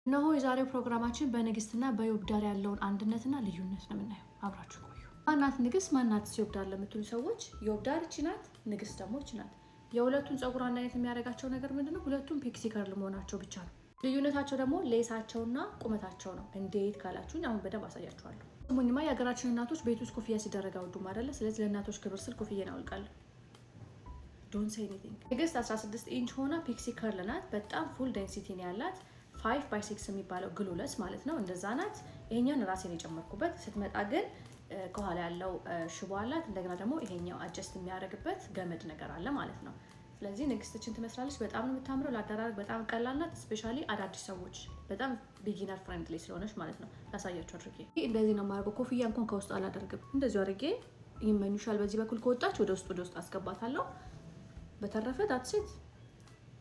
እነሆ የዛሬው ፕሮግራማችን በንግስትና በዮብዳር ያለውን አንድነትና ልዩነት ነው የምናየው። አብራችሁ ቆዩ። ማናት ንግስት ማናት ዮብዳር ለምትሉ ሰዎች ዮብዳር እቺ ናት፣ ንግስት ደግሞ እቺ ናት። የሁለቱን ፀጉር አንድ አይነት የሚያደርጋቸው ነገር ምንድነው? ሁለቱም pixie curl መሆናቸው ብቻ ነው። ልዩነታቸው ደግሞ lace ኣቸውና ቁመታቸው ነው። እንዴት ካላችሁኝ አሁን በደንብ አሳያችኋለሁ። ስሙኝማ፣ የሀገራችን እናቶች ቤት ውስጥ ኮፍያ ሲደረግ አይወዱም አይደለ? ስለዚህ ለእናቶች ክብር ስል ኮፍዬን አውልቃለሁ። Don't say anything። ንግስት 16 ኢንች ሆና pixie curl ናት። በጣም full density ነው ያላት። 5 by 6 የሚባለው glueless ማለት ነው። እንደዛ ናት። ይሄኛውን ራሴን የጨመርኩበት። ስትመጣ ግን ከኋላ ያለው ሽቦ አላት። እንደገና ደግሞ ይሄኛው adjust የሚያደርግበት ገመድ ነገር አለ ማለት ነው። ስለዚህ ንግስታችን ትመስላለች። በጣም ነው የምታምረው። ለአደራረግ በጣም ቀላል ናት። Especially አዳዲስ ሰዎች በጣም beginner friendly ስለሆነች ማለት ነው። ላሳያችሁ አድርጌ እንደዚህ ነው የማደርገው። ኮፍያ እንኳን ከውስጥ አላደርግም። እንደዚሁ አድርጌ ይመኙሻል። በዚህ በኩል ከወጣች ወደ ውስጥ አስገባታለሁ። በተረፈ that's it።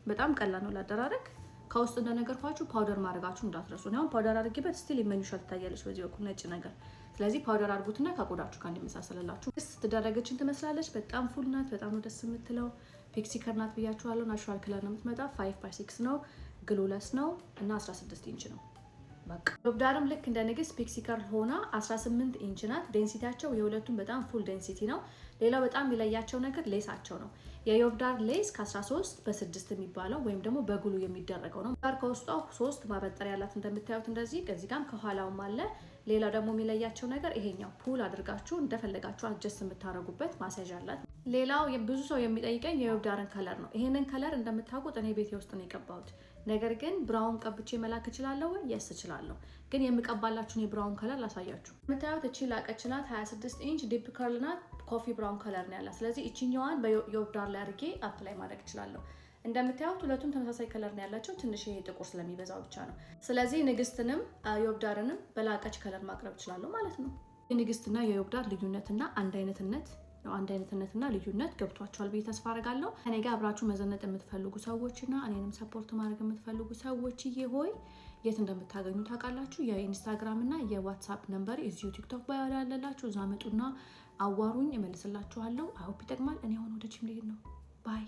በጣም ቀላል ነው ላደራረግ። ከውስጥ እንደነገርኳችሁ powder ማድረጋችሁ እንዳትረሱ። አሁን powder አድርጌበት still ይመኙሻል ትታያለች በዚህ በኩል ነጭ ነገር። ስለዚህ powder አድርጉትና ከቆዳችሁ ጋር እንዲመሳሰልላችሁ። ስትደረገችን ትመስላለች። በጣም full ናት። በጣም ነው ደስ የምትለው። Pixie curl ናት ብያችኋለሁ። Natural color ነው የምትመጣ። 5 by 6 ነው፣ glueless ነው እና 16 ኢንች ነው። በቃ ዮብዳርም ልክ እንደ ንግስት pixie curl ሆና 18 ኢንች ናት። Density ያቸው የሁለቱም በጣም full density ነው። ሌላው በጣም የሚለያቸው ነገር lace ኣቸው ነው። የዮብዳር lace ከ13 በ6 የሚባለው ወይም ደግሞ በ glue የሚደረገው ነው። ዳር ከውስጧ ሶስት ማበጠሪያ ያላት እንደምታዩት እንደዚህ፣ ከዚህ ጋም ከኋላውም አለ። ሌላው ደግሞ የሚለያቸው ነገር ይሄኛው pull አድርጋችሁ እንደፈለጋችሁ adjust የምታደርጉበት ማስያዣ አላት። ሌላው ብዙ ሰው የሚጠይቀኝ የዮብዳርን color ነው። ይሄንን color እንደምታውቁት እኔ ቤቴ ውስጥ ነው የቀባሁት። ነገር ግን brown ቀብቼ መላክ እችላለሁ ወይ? Yes፣ እችላለሁ። ግን የምቀባላችሁን የ brown color ላሳያችሁ። የምታዩት እቺ ላቀች ናት። 26 ኢንች deep curl ናት። Coffee brown color ነው ያላት። ስለዚህ እቺኛዋን በዮብዳር ላይ አድርጌ apply ማድረግ እችላለሁ። እንደምታዩት ሁለቱም ተመሳሳይ color ነው ያላቸው። ትንሽ ይሄ ጥቁር ስለሚበዛው ብቻ ነው። ስለዚህ ንግስትንም ዮብዳርንም በላቀች color ማቅረብ እችላለሁ ማለት ነው። የንግስትና የዮብዳር ልዩነትና አንድ አይነትነት ነው። አንድ አይነትነትና ልዩነት ገብቷቸዋል ብዬ ተስፋ አደርጋለሁ። እኔ ጋር አብራችሁ መዘነጥ የምትፈልጉ ሰዎችና እኔንም support ማድረግ የምትፈልጉ ሰዎች ሆይ የት እንደምታገኙ ታውቃላችሁ። የ Instagram እና የ WhatsApp number እዚሁ TikTok bio ላይ አለላችሁ። እዛ መጡና አዋሩኝ፣ እመልስላችኋለሁ። I hope ይጠቅማል። እኔ አሁን ወደ ጂም ልሄድ ነው። Bye.